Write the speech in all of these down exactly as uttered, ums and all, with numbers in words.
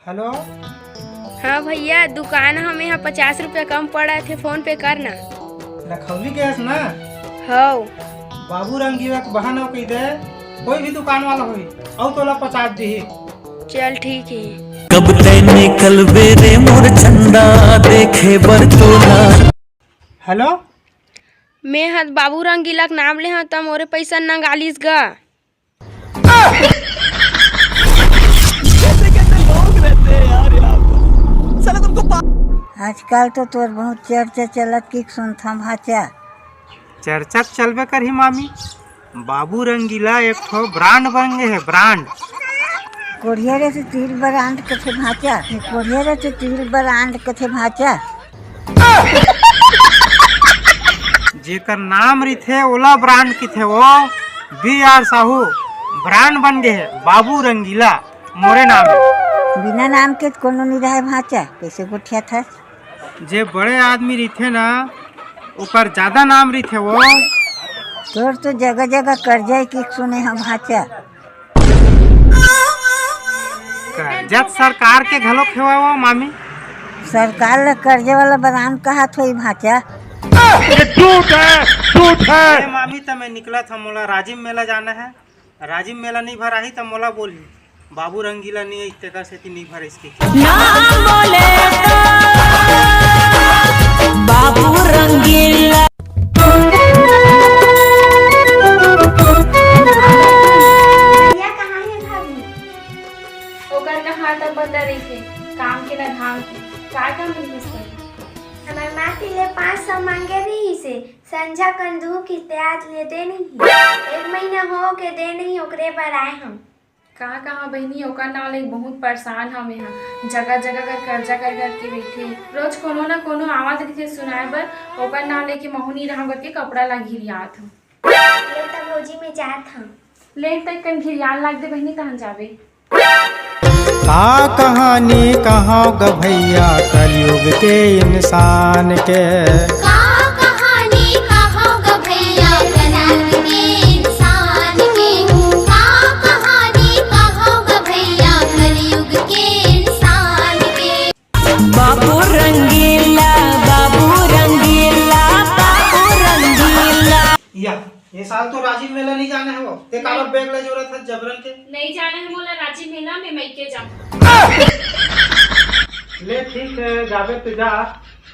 Hello. हाँ भैया, दुकान हमें यहाँ पचास रुपया कम पड़त हे, फोन पे कर ना। लखौली गैस ना? हौ। बाबू रंगीला के बहाना कही दे, कोई भी दुकान वाला होई, अउ तोला पचास दिही। चल ठीक है। कब तै निकलबे रे मोर चंदा देखे बर तोला। हेलो। मैं हद बाबू रंगीला के नाम ले हूँ, त मोरे पैसा नंगालिस गा। आजकल तो तोर बहुत चर्चा चलत कि सुनथम भाचा। चर्चा चलबे करही मामी, बाबू रंगीला एक ठो ब्रांड बन गे हे, ब्रांड। कोढ़िया रे से तिल ब्रांड कथे भाचा, कोढ़िया रे से तिल ब्रांड कथे भाचा। जेकर नाम रिथे ओला ब्रांड किथे वो। बी आर साहू ब्रांड बन गे हे, बाबू रंगीला मोरे नाम हे। बिना नाम के त कोनो नइ रहय भाचा, कइसे गोठियाथस? जे बड़े आदमी रिथे ना, ओकर ज्यादा नाम रिथे वो। तोर तो जगह जगह कर्जा हे कि सुने हँव भाचा। कर्जा त सरकार के घलोक हेवय वो मामी। सरकार ल कर्जा वाला ब्रांड कहत होही भाचा। ये झूठ है, झूठ है। ए मामी, त मैं निकलत हँव, मोला राजिम मेला जाना हे। राजिम मेला नइ भराही त मोला बोलही, बाबू रंगीला नइ हे, तेकर सेती नइ भराइस कहिके। नाम बोले तो बाबू रंगीला। भैया कहाँ हे भाभी? ओकर कहाँ तक बता रही थे, काम के ना धाम के, का काम मिलिस भाई? हमर माँ के लिए पाँच सौ मांगे रही से, संझा कन दू किस्त आज ले दे नहीं। एक महीना हो के दे नहीं, ओकरे बर आए हम। कहाँ कहाँ बहिनी, ओकर नाम ले बहुत परेशान हवे हम। जगह जगह कर कर्जा कर कर के बैठे। रोज कोनो ना कोनो आवत रहिथे सुनाए बर, ओकर नाम लेके महू नी रहम करके कपड़ा ला घिरियात हम। ले त भौजी में जात हम। ले त कन घिरियान लाग दे बहिनी, तहन जाबे। का कहानी कहव ग भैया कलयुग के इंसान के। का कहानी कहव ग भैया कलयुग के इंसान के। का कहानी कहव ग भैया कलयुग के इंसान के। बाबू रंगीला, बाबू रंगीला, बाबू रंगीला। या, ये साल तो राजिम मेला नइ जाना हे वो। ते काबर बैग ले जोरत हस जबरन के? नइ जाना हे मोला राजिम मेला, मैं मइके जाहूँ। ले ठीक हे, जाबे त जा,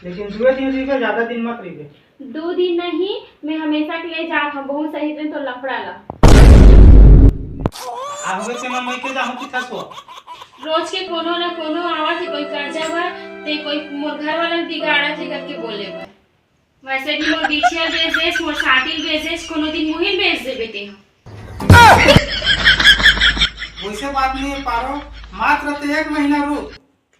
लेकिन दुए दिन रहिबे, जादा दिन मत रहिबे। दू दिन नहीं, मैं हमेशा के लिए जात हँव, बहुत सही दिन तो लफड़ा ला। आबे ते मैं मइके जाहूँ कि थसो? रोज के कोनो ना कोनो आवत हे, कोई कर्जा बर, ते कोई मोर घर वाला ल बिगाड़त हे करके बोले बर। वैसे भी मोर बिछिया बेच देस, मोर साटिल बेच देस, कोनो दिन मुहिल बेच देबे तेहा। वैसे बात नहीं है पारो, मात्र ते एक महीना रुक,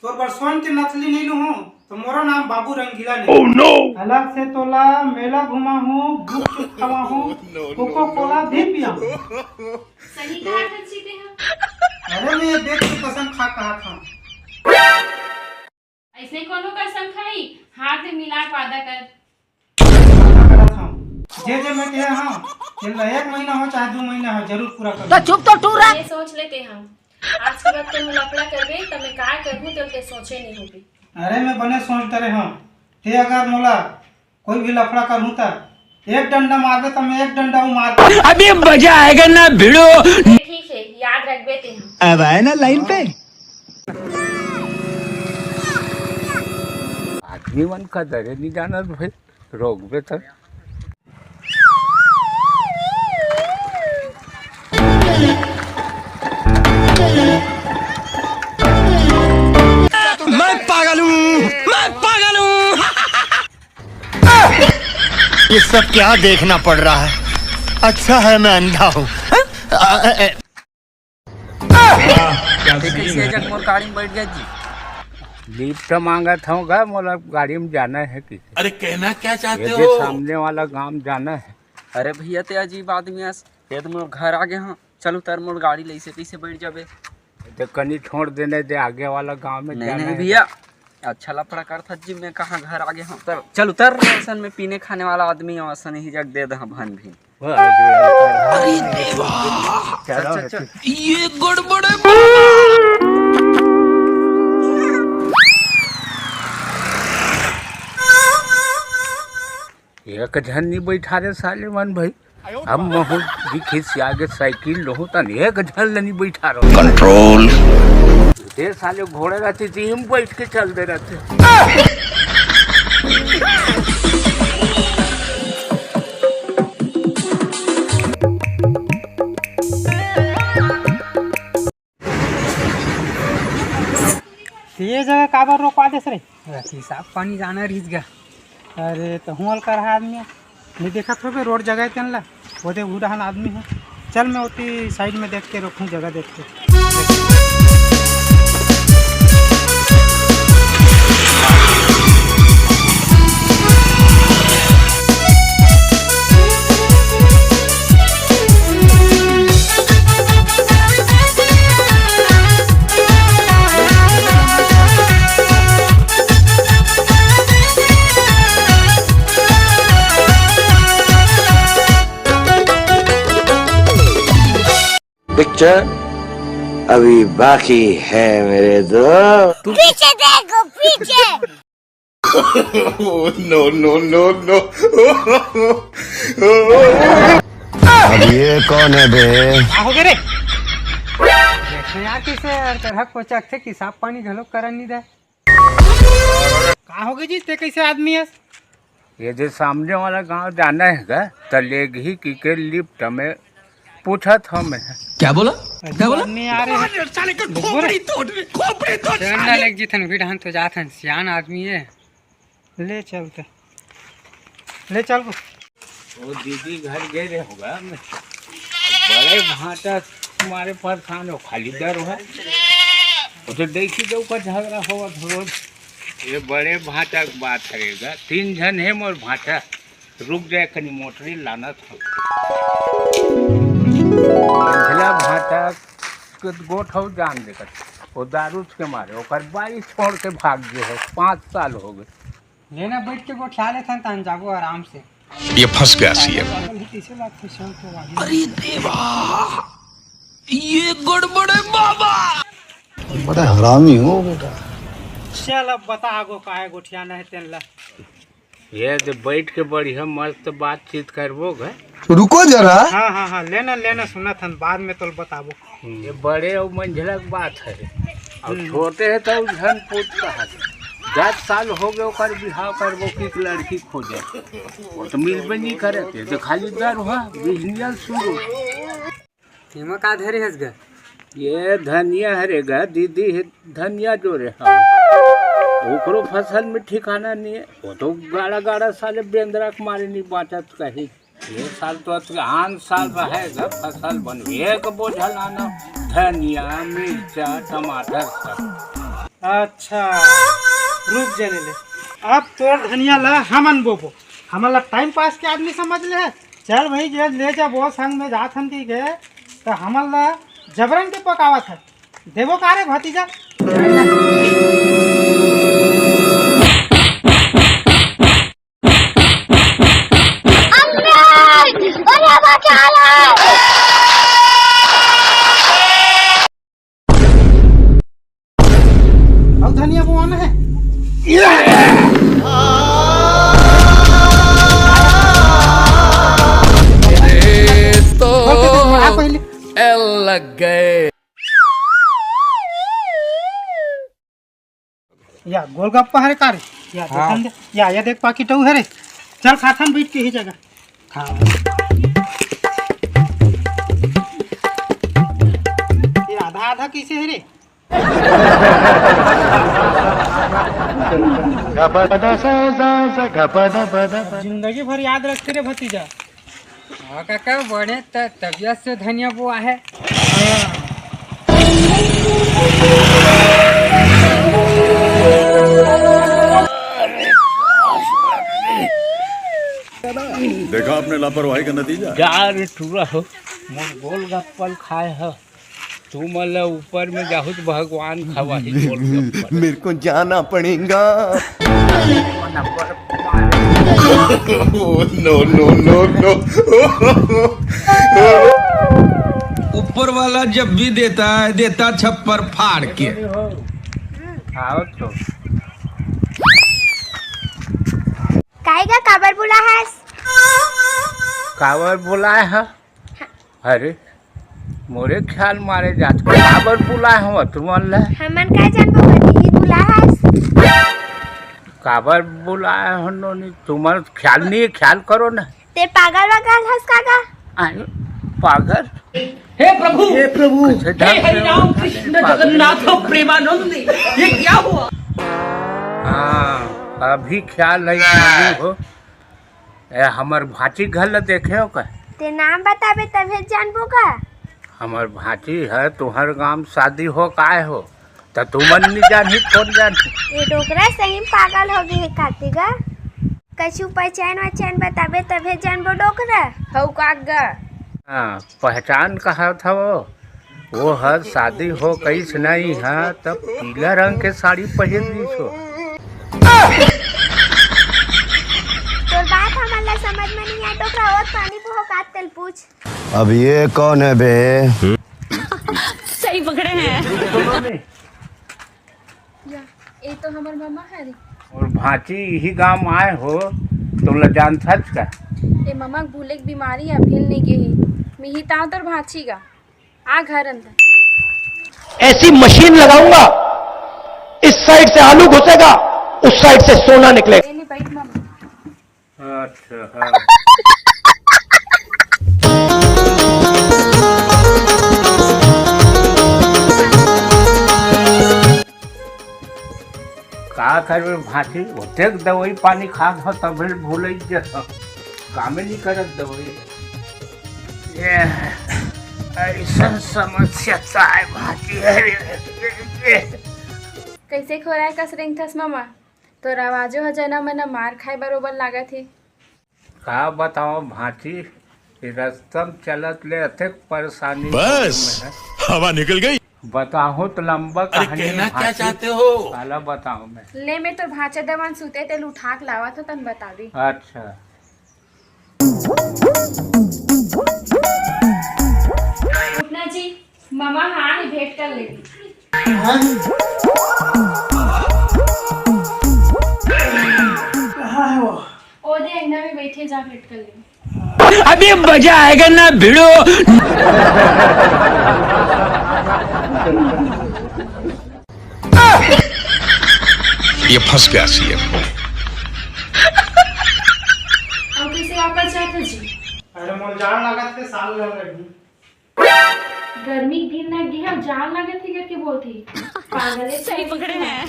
तोर बर सोन के नथली नहीं लूहूं, तो मोरो नाम बाबू रंगीला नहीं। Oh no! अलग से तोला मेला घुमाहूं, गुपचुप खवाहूं, कोको कोला भी पियाहूं। सही कहा था जी तेहा। अरे मैं ये देख के कसम खा कहा था। अइसने कोनो कसम खाही? हाथ में मिला के वादा कर। वादा करत हंव। जे जे मैं कहे हंव, तेला एक महीना हो चाहे दू महीना हो, जरूर पूरा करहूं। तो चुप तो टूरा। ये सोच ले तेहा। आज के बाद ते मोला लफड़ा करबे, त मैं काय करहूं, तेला ते सोचे नहीं होबे। अरे मैं बने सोच डरे हंव। ते अगर मोला कोई भी लफड़ा करहूं त एक डंडा मारबे त मैं एक डंडा हूं मार। अभी मजा आएगा ना भिड़ो। ठीक है, याद रखबे ते हम। अब आए ना लाइन पे। आदमी मन का डरे नहीं जाना भाई, रोकबे त। मैं पागल हूँ, मैं पागल हूँ। ये सब क्या देखना पड़ रहा है? अच्छा है मैं अंधा हूँ। हाँ? आ, आ, आ। देखे से जग मोर गाड़ी में बैठ गया जी। लिफ्ट मांगत हूँ गा, मोला गाड़ी में जाना है कि। अरे कहना क्या चाहते हो? सामने वाला गांव जाना है। अरे भैया ते अजीब आदमी आस, ये तो मोर घर आ गए हाँ। चल उतर मोर गाड़ी ले, इसे कैसे बैठ जाबे? तो कनी छोड़ देने दे, आगे वाला गांव में नहीं, जाना नहीं है। भैया, अच्छा लफड़ा करथस जी, मैं कहाँ घर आ गए हूँ। उतर, चल उतर, असन में पीने खाने वाला आदमी हो, असन ही जग दे दे भन भी। वाह, वाह, वाह। अरे देवा। चलो, चल, चल, चल। ये गड़बड़ है। एक झन नी बैठा रे साले मन भाई। अब महू जी खिसिया के साइकिल लहू तन एक झन ल नी बैठा रहो। कंट्रोल। दे साले घोड़े रहते जी हम बैठ के चल दे रहते। ये जगह काबर रोकवा देस रे? अरे, साफ पानी जाना रहिस गा। अरे, तो हुआं कर आदमी है। नहीं देखत होबे, रोड जगह है तेन ला। वो दे, उड़ान आदमी है। चल, मैं ओती साइड में देख के रोकूं, जगह देख के। पिक्चर अभी बाकी है मेरे दोस्त। पीछे देखो, पीछे। नो नो नो नो। अब ये कौन है बे? का हो गे रे? देखो यार, कैसे यार, तरह कोचक थे कि साफ पानी घलो करन नहीं दे। का हो गे जी, ते कैसे आदमी है? ये जो सामने वाला गांव जाना है का, त लेगही की के लिफ्ट में पूछत हंव मैं। क्या बोला? क्या बोला? आदमी आ रहे हैं। साले का खोपड़ी तोड़, खोपड़ी तोड़, चल ना, साले। लेग जी थन, भी ढंग तो जात हन, सियान आदमी है। ले चलते, ले चल। वो दीदी घर गे रहे होगा, मैं बड़े भांटा तुम्हारे परेशान हो, खाली दर हो। वो तो देखी दो का झगड़ा होगा रोज। ये बड़े भांटा के बात करेगा, तीन झन है मोर भांटा। रुक जाए, कनी मोटरी लाना था। मंझला भांटा के गोठ हो जान दे कर। वो दारू के मारे, ओकर बाई छोड़ के भाग गए है, पाँच साल हो गए। लेना बैठ के गोठिया लेथन, तहन जाबो आराम से। ये फंस गया सीएम। पागल है, कैसे बात है, शांत हो भाई। अरे देवा, ये गड़बड़ है बाबा। बड़ा हरामी हो बेटा। चल अब बता आगो काहे गोठियाना है तेन ला। ये दे बैठ के बढ़िया मस्त बातचीत करबो ग। रुको जरा। हाँ, हाँ, हाँ, लेना, लेना, सुनत हन, बाद में तोल बताबो। ये बड़े अउ मंझला के बात है, अउ हम्म। छोटे है तो झन पूछ कहा। दस साल हो गए ओकर बिहाव करबो कि लड़की खोजे, वो तो मिलबे नहीं करे, ते तो खाली दर हुआ, बिजनेस शुरू। एमा का धरे हस ग? ये धनिया हरे ग दीदी, है धनिया जो रे, हाँ। ओकरो फसल में ठिकाना नहीं है, वो तो गाड़ा गाड़ा साले बेंदरा के मारे नहीं बाँचत कहीं। ये साल तो अतके आन साल रहेगा, फसल बन एक बोझा लाना, धनिया, मिर्चा, टमाटर सब। अच्छा, रुक जा ले ले। अब तोर धनिया ला हमन बोबो। हमन ला टाइम पास के आदमी समझ ले। चल भाई, जे ले जा वो संग में जात हन की के, तो हमन ला जबरन के पकावत है। देबो का रे भतीजा? अब धनिया बोआना है। ये तो बोल के देख, आ पहले। एल लग गए। या गोलगप्पा हरे का रे? या हाँ। देखन दे। या, या देख पाकिट अउ हरे। चल खाथन बैठ के ही जगह। हाँ। ये आधा आधा कैसे है रे? जिंदगी भर याद रखते रे भतीजा। हाँ काका, बने त तबियत से धनिया बोआ है। देखा आपने लापरवाही का नतीजा। जा रे टूरा हो, मोर गोलगप्पल खाए हो। तुमन ला ऊपर में जाहू त भगवान खवाही गोलगप्पा। मेरे को जाना पड़ेगा। नो नो नो नो। ऊपर वाला जब भी देता है, देता छप्पर फाड़ के। आओ तो। काहे गा, काबर बुला हस? काबर बुलाए ह? अरे, मोरे ख्याल मारे जात, काबर बुलाए हव तुमन ला? हमन का जानबो गा, तिही बुलाए हस। काबर बुलाए हो नोनी? तुमन ख्याल नहीं, ख्याल करो ना। ते पागल वागल हस का गा? अरे, पागल? हे प्रभु, हे प्रभु। कैसे हे ढंग से हरि राम हो? कृष्ण पागल। जगन्नाथ प्रेमानंद, ये क्या हुआ? हाँ, अभी ख्याल है, बोलू हो। ए, हमर भांची घर ल देखे हो का? ते नाम बताबे तभे जानबो का? हमर भांची है, तुहर गांव शादी हो काय हो, त तुमन नहीं जानही, कौन जानही? ये डोकरा सही में पागल हो गए है काती गा। कछु पहचान वहचान बताबे तभे जानबो डोकरा। हऊ काका। हाँ, पहचान कहा था वो? वो हर शादी हो कईस नहीं है, तब पीला रंग के साड़ी पहन ली सो। तोर बात हमन ला समझ में नहीं आए, डोकरा और पानी पोहो काट तेल पूछ। अब ये कौन है बे? सही पकड़े हैं। या, ये तो हमर ममा हरे। और भांची यही गांव आए हो, तुमला जानथच का? ए ममा के भूले के बीमारी अभी नहीं गे हे। मिही ताव तोर भांची गा। आ घर अंदर। ऐसी मशीन लगाऊंगा, इस साइड से आलू घुसेगा, उस साइड से सोना निकलेगा। ए ले बैठ ममा। अच्छा, हाँ। का करबे भांची, ओतेक दवाई पानी खात हो तब भी भूल जात हो। कामे नहीं करत दवाई। ये ऐसा समस्या तो है भांची। कैसे खोराए कस रेंगथस ममा? तोर आवाजो ह जना मन मार खाए बरोबर लागत हे। का बताओ भांची, ये रस्ता म चलत ले अतेक परेशानी बस, में है। हवा निकल गई। बताओ तो लंबा अरे, कहानी कहना क्या भांची। चाहते हो? काला बताओ मैं। ले, मैं तोर भांचा दमन सुते तेल उठा के लावत हो, तन बता दी। अच्छा। उठना जी, ममा हाँ ही भेंट कर लेगी। कहाँ है वो? ओ दे अंगना में बैठे, जा भेंट कर लेगी। अभी मजा आएगा ना भिड़ो। ये फंस गया सीएम। अब कैसे वापस जाते जी? अरे मोर जान लागत के साल लग रही। गर्मी के दिन ना गिहा जान लागत ही करके बोलती। पागल है। सही पकड़े हैं।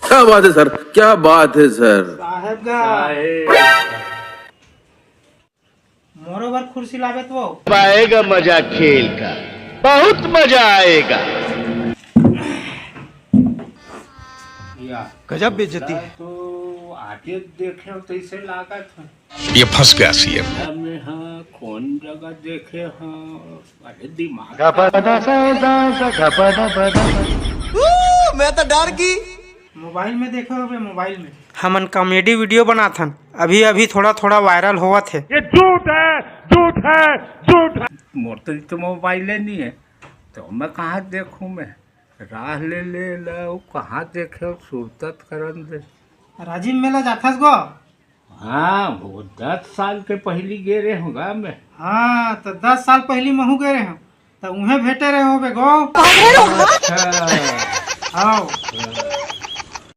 क्या बात है सर, क्या बात है सर। साहेब गा। मोरो बर कुर्सी लाबे तो। आएगा मजा खेल का, बहुत मजा आएगा। या। गजब बेइज्जती है। तो आगे देखे हो तो इसे लागत है। ये फंस गया सीएम। में हाँ, कौन जगह देखे हाँ? अरे दिमाग। मैं तो डर गई। मोबाइल में देखे होबे, मोबाइल में। हमन कॉमेडी वीडियो बनाथन, अभी अभी थोड़ा थोड़ा वायरल होवत हे। ये झूठ है, झूठ है, झूठ है। मोर तो, तो मोबाइल ही नहीं है, तो मैं कहाँ देखूँ मैं? राह ले ले ला, वो कहाँ देखे, सुरतत करन दे। राजिम मेला जाथस गो? हाँ, वो दस साल के पहली गे रहे हूँ गा मैं। हाँ, तो दस साल पहली महू गे रहे हूँ, तो उहें भेटे रहे होबे गो। अच्छा। हाँ।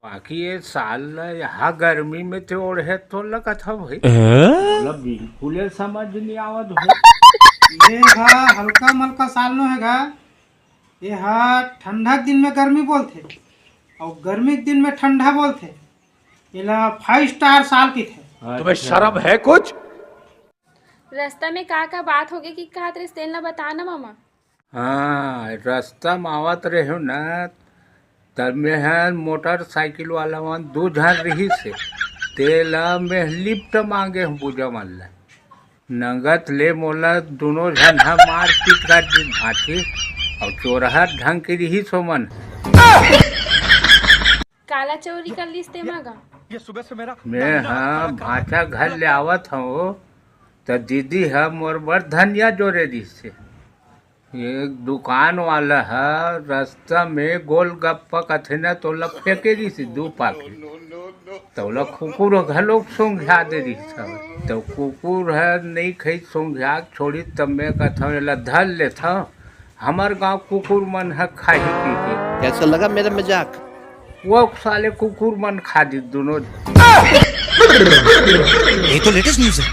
बाकी ये साल ला यहाँ गर्मी में ते ओढ़े तो लगत हव भाई। हैं? मतलब बिल्कुल ये समझ नहीं आवत भाई। ये हा हल्का मलका साल नो है गा। ये हा ठंडा के दिन में गर्मी बोलथे, और गर्मी के दिन में ठंडा बोलथे। एला five star साल किथे। तुम्हें अच्छा। शर्म है कुछ? रास्ता में का का बात होगे कि कहत रहिस तेन ला बता ना मामा। हाँ, रास्ता में आवत रहे ना, तब में है मोटरसाइकिल वाला मन दू झन रहिस हे। तेला में लिफ्ट मांगे हूँ बुजा मन ला। नंगत ले मोला दुनो झन ह मारपीट कर दिन भांची, अउ चोरहा ढंग के रिहिस ओमन। काला चोरी कर लिस ते मगा? मैं ह भांचा घर ले आवत हव, त दीदी ह मोर बर धनिया जोरे रिहिस हे। एक दुकान वाला ह रस्ता में गोलगप्पा कथे न, तोला फेंके रिहिस दू पाकिट। तोला कुकुर ह घलोक सोंघिया दे रिहिस हवय। त कुकुर ह नइ खई, सोंघिया के छोड़िस, तब मैं कथंव, एला धर लेथंव, हमर गांव कुकुर मन ह खाही कहिके। कैसा लगा मेरा मजाक? वो साले कुकुर मन खा दी दोनों। ये तो लेटेस्ट न्यूज है,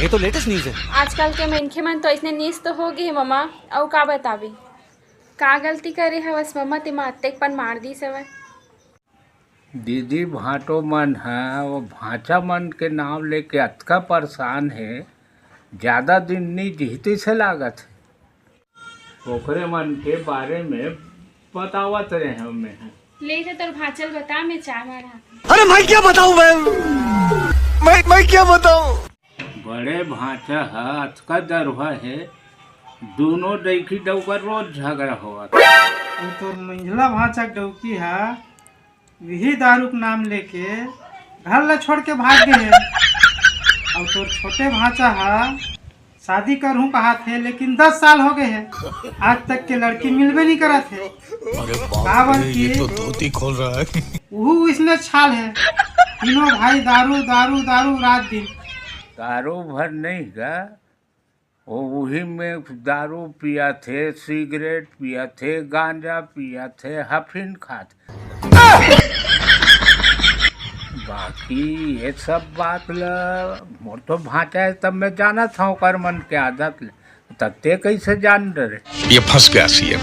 ये तो लेटेस्ट न्यूज है। आजकल के मनखे मन तो अइसने नीच तो हो गे हे ममा, अउ का बताबे? का गलती करे हवस ममा, तेमा अतेक पन मार दिस हवय। दीदी, भांटो मन ह वो भांचा मन के नाम लेके अतका परेशान हे, ज्यादा दिन नइ जीही तइसे लागत हे। ओकरे मन के बारे में बतावत रहे हंव मैं। ले तो तोर भांचा ल बता, मैं चाय बनात हंव। अरे मैं क्या बताऊं मैं, मैं, मैं क्या बताऊं? बड़े भांचा ह अतका दरुहा हे, दूनों डौकी डउका रोज झगड़ा होवत। अउ तोर मंझला भांचा के डौकी ह इही दारू के नाम लेके घर ला छोड़ के भाग गे हे। अउ तोर छोटे भांचा ह शादी करहूं कहात हे, लेकिन दस साल हो गे हे, आज तक के लड़की मिलबे नइ करत हे। अरे बाप काबर रे, ये कि तो धोती खोल रहा है। उहू इसने छाल हे, तीनों भाई दारू, दारू, दारू रात दिन। दारू भर नहीं गा, वो उही में दारू पियत हे, सिगरेट पियत हे, गांजा पियत हे, हफीन खात हे। बाकी ये सब बात ल मोर तो भांचा हे, तब मैं जानत हंव ओकर मन के आदत ल। त तें कइसे जान डरे? ये फंस गया सीएम।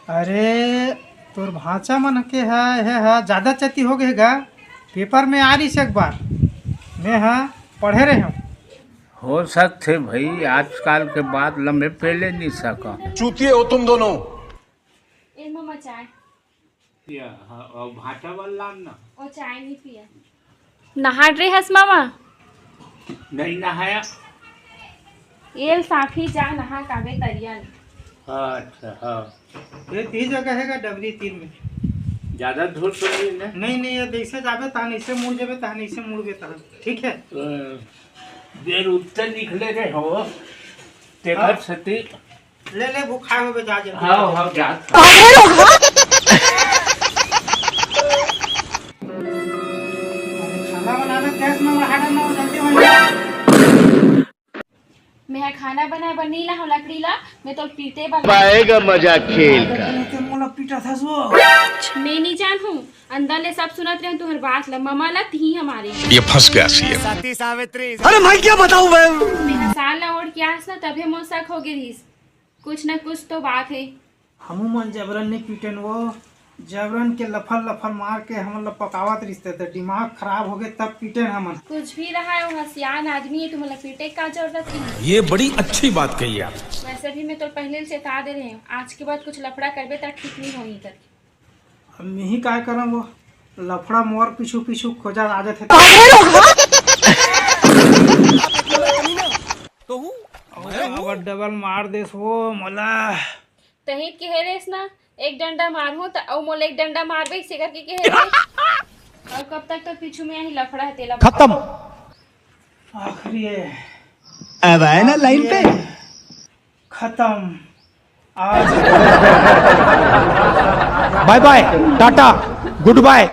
अरे, तोर भांचा मन के ह, हे ह, जादा चती हो गे गा। पेपर में आ रिहिस एक बार, मैं ह पढ़े रहे हंव। हो सकथे भई, आजकाल के बात ल मैं पेले नइ सकंव। चूतिए हो तुम दोनों। ए ममा चाय। या, हाँ, अउ भांचा वाला लान ना। ओ चाय नइ पिया। नहा डरे हस ममा? नइ नहाया। एल साफी जा नहा काबे तरिया में। अच्छा, हाँ। ये तीन जगह हे गा डबरी तीर में। ज्यादा धूल तो नइ हे ना? नहीं, नहीं, ये जइसे जाबे तहन अइसे मुड़ जाबे, तहन अइसे मुड़बे तहन। ठीक हे? अ, बेर उत्तर निकले रहे हो, तेकर हाँ। सेती ले, ले, भूखा होबे, जा जल्दी। हाँ, हाँ, जा। अरे, खाना बनाना गैस में बढ़ा डालना हो, जल्दी हो जा। मैं ह खाना बनाए बर नइ लाहूं लकड़ी ला, मैं तो पीटे बर पाएगा मजा खेल का। ते मोला पीटा था सो। मैं नइ जानहूं, अंदर ले सब सुनत रहे तुहर बात ला, ममा ला तिही हमारे। ये फंस गया सीएम। सती सावित्री। अरे मैं क्या बताऊं मैं। मैं ह साल ला ओढ़ के आस ना, तभे मोर शक हो गे रिहिस। कुछ न कुछ तो बात हे। हमू मन जबरन नइ पीटेन वो, जबरन के लफर लफर मार के हमन ला पकावत रिहिस ते, त दिमाग खराब हो गे तब पीटेन हमन। कुछ भी रहा हे, वो ह सियान आदमी हे, तुमन ला पीटे का जरूरत हे? ये बड़ी अच्छी बात कही आप। वैसे भी मैं तो पहले से चेता दे रहे हूँ, आज के बाद कुछ लफड़ा करबे त ठीक नइ होही करके। अब मिही काय करम वो, लफड़ा मोर पीछू पीछू खोजा आ जाथे। तो हूँ, अबे, अब डबल मार देस वो मोला। तहीं के हे रेस ना, एक डंडा मारहूं त अउ मोला एक डंडा मारबे, से करके के हे रेस। अउ कब तक तो पीछू में यही लफड़ा हे तेला। खत्म। आखिरी हे। अब आए ना लाइन पे। खत्म। आज बाय बाय, टाटा, गुड बाय।